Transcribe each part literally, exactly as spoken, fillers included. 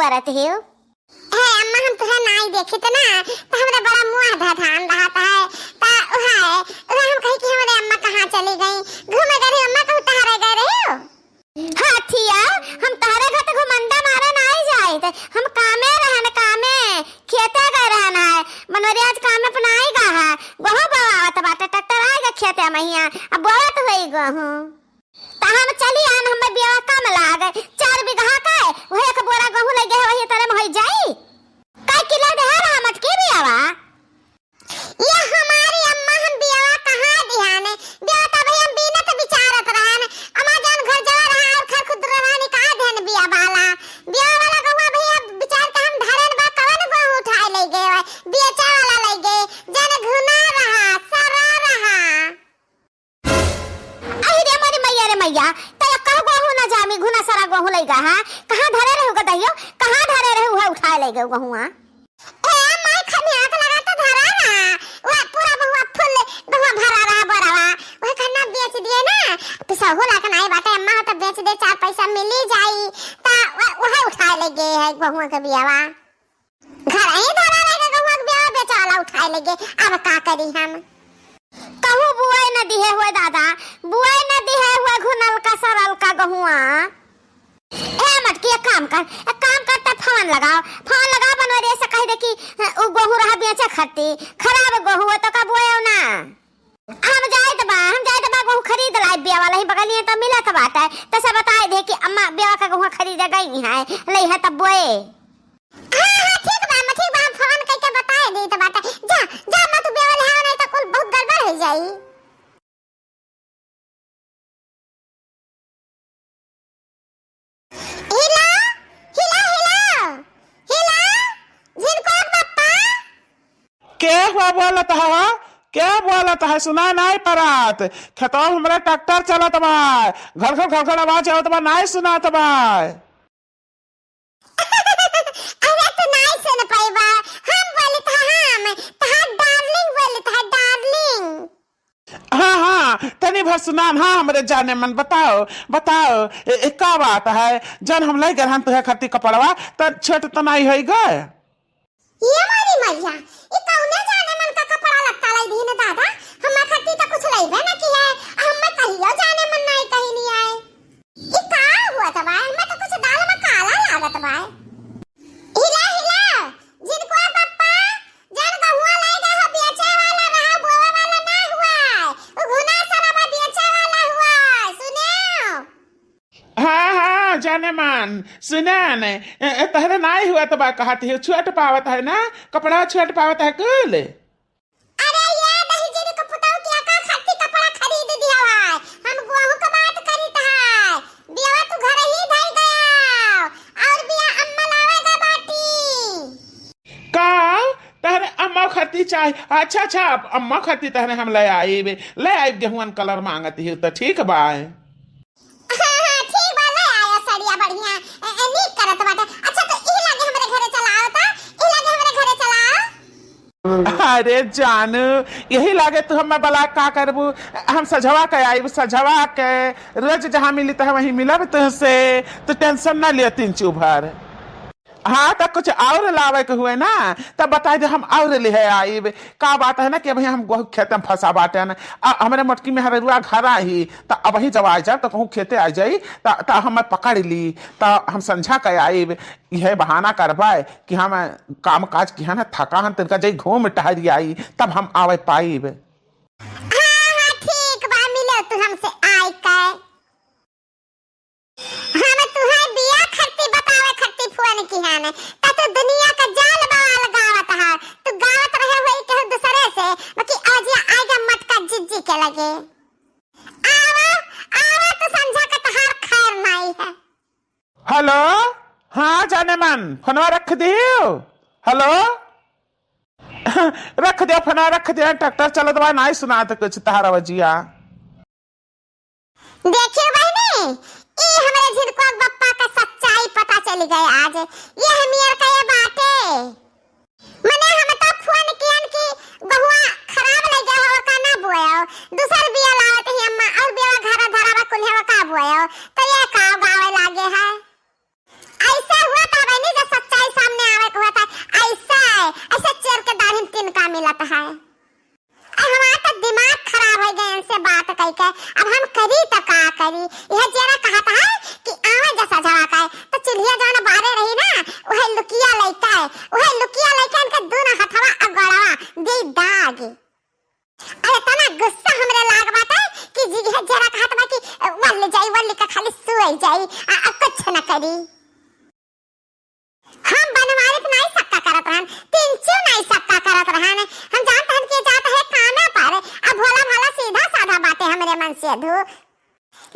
करत हियो? हे अम्मा, हम तुहे नाई देखित ना, त हमरा बड़ा मुँह धधान रहत है। त उहे, उहे हम कही कि हमरे अम्मा कहाँ चली गई, घूमे गए रही अम्मा, कहूँ टहरे गए रही हो? हथिया, हम तहरे घर त घुमंडा मारे नाई जाइत, हम कामे रहन, कामे, खेते गए रहन है, बनवरिया आज कामे अपनाई गा है, गोहूँ बोआवत बाटे, ट्रैक्टर आएगा खेते महिया, अब बोआवत होई गोहूँ। त हम चली आन, हमें बियावा कम लाग, चार बीघा के, वही एक बोरा गोहूँ लइ गए, वही तरे में होई जाई। कई किलो देहे रहा मटकी बियावा? ये हमारी अम्मा, हम बियावा कहाँ दिहाने? बियावा त अभी हम बीनत बिचारत रहन। अम्मा जान घर जवा रहा और खर खुद रहन, का देन बिया वाला? बिया वाला गहुआ भैया बिचार के हम धरन बा, कवन गोहूँ उठाए लइ गए, बेचे वाला लइ गए, जन घुना रहा, सरा रहा। अहि रे मोरी मैया रे मैया, त एक्कहु गोहूँ न जामी, घुना सरा गोहूँ लइ गा है। कहाँ धरे रहू गदहियो, कहाँ धरे रहू है उठाए लइ गए गोहुआ? ए माई, खनिया के लगा त धरा रहा, वह पूरा बहुआ फुल, बहुआ भरा रहा बोरावा, वह कहना बेच दिए ना, पिसहु लाग नाई बाटे, अम्मा हो त बेच दे, चार पैसा मिली जाई, त वह, वह उठाए लइ गए है गोहुआ के बियावा। घर ही धरा रहे के गहुआ के बियाह बेचे वाला उठाए लइ गए, अब का करी हम? कहूँ बुआई न दिहे हुए दादा, बुआई न दिहे हुए घुनल का सरल का गहुआ। ए मटकी, एक काम कर, एक काम कर, त फोन लगाओ, फोन लगाओ बनवरिया से कह दे कि, अ, उ गोहूँ रहा बेचे खत्ती, खराब गोहूँ हो तो का बुआई ना। हम जाइत बा, हम जाइत बा, गोहूँ खरीद लाई बिया वाला ही बगलिए त मिलत बाटे, त से बताए दे कि अम्मा बिया का गोहूँ खरीदे गई है, लई है तब बोए। हाँ, हाँ, ठीक बा, अम्मा, ठीक बा, हम फोन कइके बताए देत बाटे। जा, जा, अम्मा, तू बेवा लेहावा, नाहीं त कुल बहुत गड़बड़ होइ जाई। हिला, हिला, हिला, हिला, झिनकोर बप्पा। के हुआ बोलत है हो? के बोलत है? सुनाई नाहीं पड़त। खेतवा में हमरे ट्रैक्टर चलत बा। घड़ घड़ घड़ घड़ आवाज आवत बा, नाहीं सुनात बा। अरे तू नाहीं सुन पइबा, हम बोलित है हम, तहार डार्लिंग बोलित है, डार्लिंग। हाँ, हाँ, तनी भर सुनान, हाँ, हमरे जाने मन, बताओ, बताओ, ए, ए, का बात है? जन हम लइ गए रहन तुहे खत्ती कपड़वा, त छोट त नाहीं होइ गए? ये मोरी मैया, ई कउने जाने मन का कपड़ा लत्ता लइ दीन दादा? हम्मा खत्ती त कुछ लइबे न किहे, आ हम्मा कहियो जाने मन नाहीं कहिनी आए। ई का हुआ त बाय? हम्मा त कुछ दाल में काला लागत बाय। हिला, हिला, झिनकोर बप्पा, जन गहुआ लइ गए हो बेचे वाला रहा, बोवे वाला ना हुआ। उ घुना सरवा बेचे वाला हुआ, सुनेव? हाँ, हाँ, जाने मन, सुने ने, ए, ए, तहरे नाई हुआ त बा कहत ही, छुअट पावत है ना, कपड़ा छुअट पावत है कुल। अरे ये दहिजरी के पुतौ के का खातिर कपड़ा खरीद दिया है, हम गोहूँ के बात करित है, बियावा तू घर ही धई गया, और बिया अम्मा लावे गा बाटी। का? तहरे अम्मा खातिर चाही? अच्छा, अच्छा, अब अम्मा खातिर तहरे हम लइ आइब, लइ आइब, गेहुअन कलर मांगत ही त ठीक बा। हाँ, हाँ, ठीक बा, लइ आया सड़िया बढ़िया, ए, ए, नीक करत बाटे। अच्छा, त इही लागे हमरे घरे चला आओ त, इही लागे हमरे घरे चला आओ। अरे जानू, यही लागे तू हमें बला का करबू? हम सझवा के आइब, सझवा के। रोज जहाँ मिली त वहीं मिलब तुहसे, तू tension ना लियो तीन चू भर। हाँ, त कुछ और लावे के हुए ना, त बताइ दे, हम और लिहे आइब। का बात है ना कि अबहीं हम गोहूँ खेते में फंसा बाटे ना, आ, हमरे मोटकी मेहररुआ घर आही, त अबहीं जब आ जाए, त कहूँ खेते आ जाई, त, त हमें पकड़ ली, त हम संझा के आइब। इहे बहाना करबे कि हम काम काज किहन है, थका हन, तनिका जाई घूम टहरी आई, तब हम आवे पाइब। हाँ, हाँ, ठीक बा, मिलो तू हमसे आइ के। हम तुहे बिया खत्ती बतावे खत्ती फोन किहन, त तू दुनिया का जाल बवाल गावत है। तू गावत रहे होई केहू दूसरे से, बाकी आज आइगा मटका जिज्जी के लगे। आवा, आवा, तू संझा के तहार खैर नाई है। हेलो, हाँ जाने मन, फोनवा रख दियो। हेलो, रख दियो फोनवा, रख दियो, ट्रैक्टर चलत बा, नाई सुनात कुछ तहार आवाजिया। देखियो बहिनी, ई हमरे झिनकोर बप्पा का सच्चाई पता चली गए आज। ये हमियर का ये बाटे। मने हम तो फोन कियन कि गहुआ खराब लग गया हो, का ना बोयो, दूसर बिया लावत ही अम्मा, और बिया घरा धरावा कुल्हे का बोयो, तो ये का गावे लागे है। ऐसे हुआ तो बहिनी, जब के, अब हम करी त का करी? यह जेरा कहत है कि आवे जसा झवा के, त चुल्हिया जौन बारे रही ना, उहे लुकिया लइके, उहे लुकिया लइके इनके दूनो हथवा आ गोड़वा दे दाग। अरे तना गुस्सा हमरे लाग बाटे कि जी यह जेरा कहत बा कि वल्ली जाई, वल्ली का खाली सुई जाई, आ, आ कुछ न करी। हम बनवारी पे नाई सक्का करत रहन, तिनचू नाई सक्का करत रहन। हम जानत हन कि जात है काना पर, अब भोला भाला सीधा साधा बाटे हमरे मन से अधू।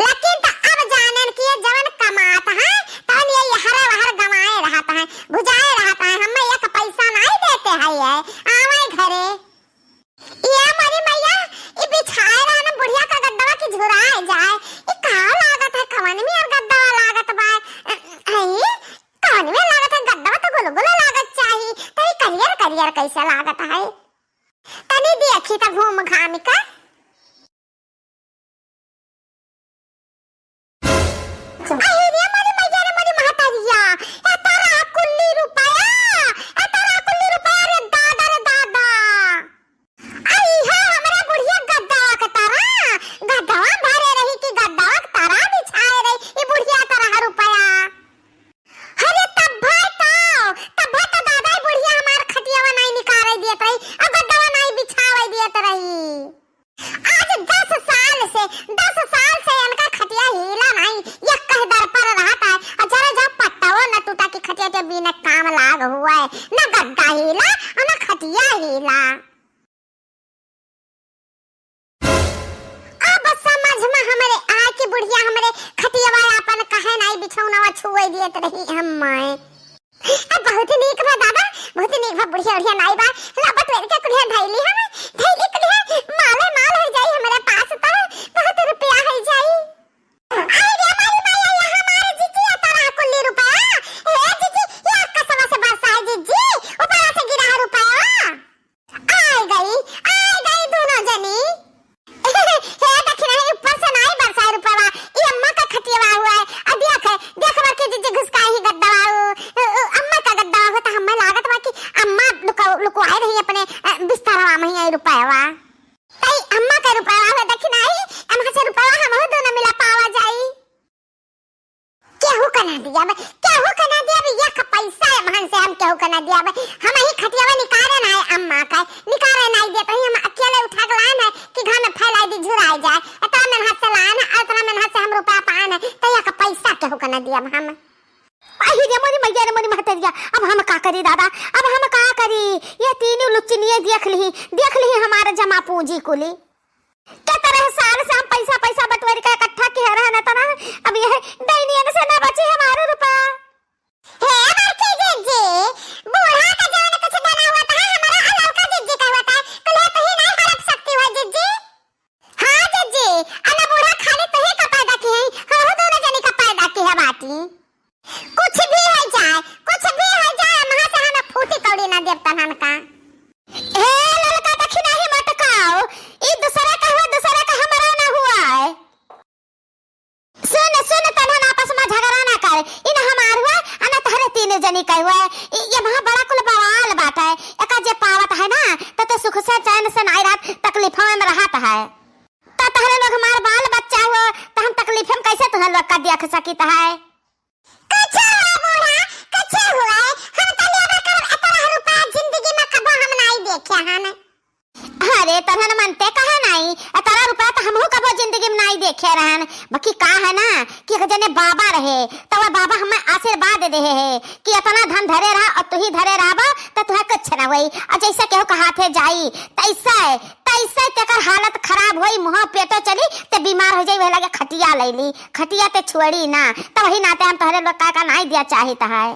लेकिन त अब जानेन कि ये जवन कमात है, तवन ये हरे वहर गंवाए रहत है, भुजाए रहत है, हमें एक पैसा नाई देते है ये, आवे घरे। ए मोरी मइया, ई बिछाए रहन बुढ़िया का गद्दवा की झुराए जाए। ई का लागत है, कवन में यार गद्दवा लागत बा? अ, अ, ई कवन में लागत है, गद्दवा तो गुलगुला लागत चाही, त ई करियर करियर कैसे लागत है? तनी देखी त घूम घाम के। अरे रे मोरी मइया रे मोरी महतरिया, एतरा कुल्ली रुपया, एतरा कुल्ली रुपया रे दादा रे दादा। आई है हमरा बुढ़िया गद्दवा के तरा, गद्दवा धरे रही कि गद्दवा के तरा बिछाए रही, ई बुढ़िया तरा रुपया। अरे तब्बे तो, तब्बे तो दादा बुढ़िया हमार खटियावा नाई निकारे दियत रही, आ गद्दवा नाई बिछावे दियत रही। आज दस साल से, दस साल से इनका खटिया हिला नाई, एक कह दर पर रहत है। और जरा जा पट्टाओ न टूटा कि खटिया के बिना काम लाग हुआ है, न गद्दा हिला और न खटिया हिला। अब समझ में हमरे आए कि बुढ़िया हमरे खटियावा आपन कहे नाई बिछौनवा छुए दियत रही हम माए। अब बहुत नीक बा दादा, बहुत नीक बा, बुढ़िया उढ़िया नाई बा। ला बटोर के कुल्हिया धइली हम, धइली कुल्हिया, माले माल हो जाई हमरे पास त, बहुत रुपया हो जाई। आई रे मारी माई, आई हमारे जीजी, ये तोरा कुल्ली रुपया। ए जीजी, ये कसवा से बरसा है जीजी, ऊपरा से गिरा है रुपया। आई गई, आई गई दोनों जनी। हे दखिनही, ऊपर से नाई बरसाए रुपवा, ई अम्मा का खटियवा हुआ है। आ देख, देख बर के जीजी घुसकाई ही गद्दवा, उ, उ, उ, अम्मा का गद्दवा हो, त हमें लागत बा कि अम्मा लुका-, लुकवाए रही अपने, अ, बिस्तरवा में ही आई रुपवा। तई अम्मा का रुपवा हुआ दखिनही, अम्मा से रुपवा हमहू दोनों मिला पावा जाई। केहू का ना दिया बे, केहू का ना दिया बे, एक पैसा है महन से हम केहू का ना दिया बे। हम ही खटियावा निकारे ना है अम्मा का, निकारे ना दिया, तो ही हम अकेले उठा के लान है कि घर में फैला दी, झुराए जाए। इतना मेहनत से लान है, इतना मेहनत से हम रुपया पान है, तो एक पैसा केहू का ना दिया बे हम। अही रे मोरी मइया रे मोरी महतरिया, अब हम का करी दादा, अब हम का करी? ये तीनों लुच्चनिये देख लिही, देख लिही हमारे जमा पूंजी कुली। के तरह साल से हम पैसा, पैसा बटोर के इकट्ठा किहे रहन तना, अब यह डैनियन से ना बची हमारो रुपया। हे बड़की जीजी, बूढ़ा का जवन कुछ धना हुआ था, हमारा आ लड़का जीजी का हुआ था, कल तू ही नहीं हड़प सकती हो जीजी। हाँ जीजी, अना बूढ़ा खाली तू ही का पैदा की है, हम दोनों जनी का पैदा की है बाटी। कुछ भी हो जाए, कुछ भी हो जाए, वहाँ से हमें फूटी कौड़ी ना देव तनहन का। हे ललका दखिनही मटकाओ, ई दूसरा का हुआ, दूसरा का हमारा ना हुआ है। सुन, सुन, तनहन आपस में झगड़ा ना कर, ई ना हमार हुआ, आ ना तहरे तीन जनी का हुआ है। ई, ये वहाँ बड़ा कुल बवाल बात है, एका जे पावत है ना, त ते सुख से चैन से नाई रहत, तकलीफों में रहत है। त तहरे लोग हमार बाल बच्चा हुआ, त हम तकलीफे में कैसे तुहरे लोग का देख सकित है? कछे हुआ बूढ़ा, कछे हुआ? हम त लेबे करब एतना रुपया जिंदगी में कबो हम नाई देखे हन। अरे तनहन मनते कहे नाई, एतना रुपया त हमहू कबो जिंदगी में नाई देखे रहन। बाकी का है ना कि एक जने बाबा रहे, त वह बाबा हमें आशीर्वाद देहे है कि एतना धन धरे रहा और तू ही धरे रहबो त तुहे कुछ ना होई। और जैसे केहू का हाथे जाई तैसे तैसे तेकर हालत खराब होई, मुँह पेटो चली, ते बीमार हो जाई, वह लगे खटिया ले ली, खटिया ते छोड़ी ना। त वही नाते हम तोहरे लोग का, का नाई दिया चाहित है।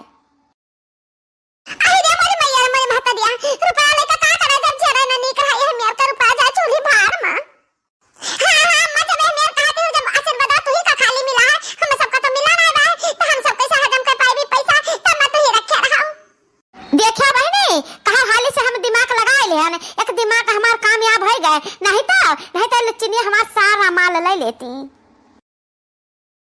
अरे रे मोरी मैया रे मोरी महतरिया, रुपया लेके का करे जब जेरे न नीक रहा, ये मेर का रुपया जाए चूल्ही भार में। हाँ, हाँ, अम्मा, जब ये मेर कहती हूँ, जब आशीर्वाद तू ही का खाली मिला है, हम सबका तो मिला ना बा, तो हम सब कैसे हजम कर पाए भी पैसा, तब मैं तू ही रखे रहा। देखा बहिनी, कहा हाली से हम दिमाग लगाए लेहन, एक दिमाग हमार कामयाब होइ गए, नहीं तो, नहीं तो लुच्चिनिया हमार सारा माल ले लेती।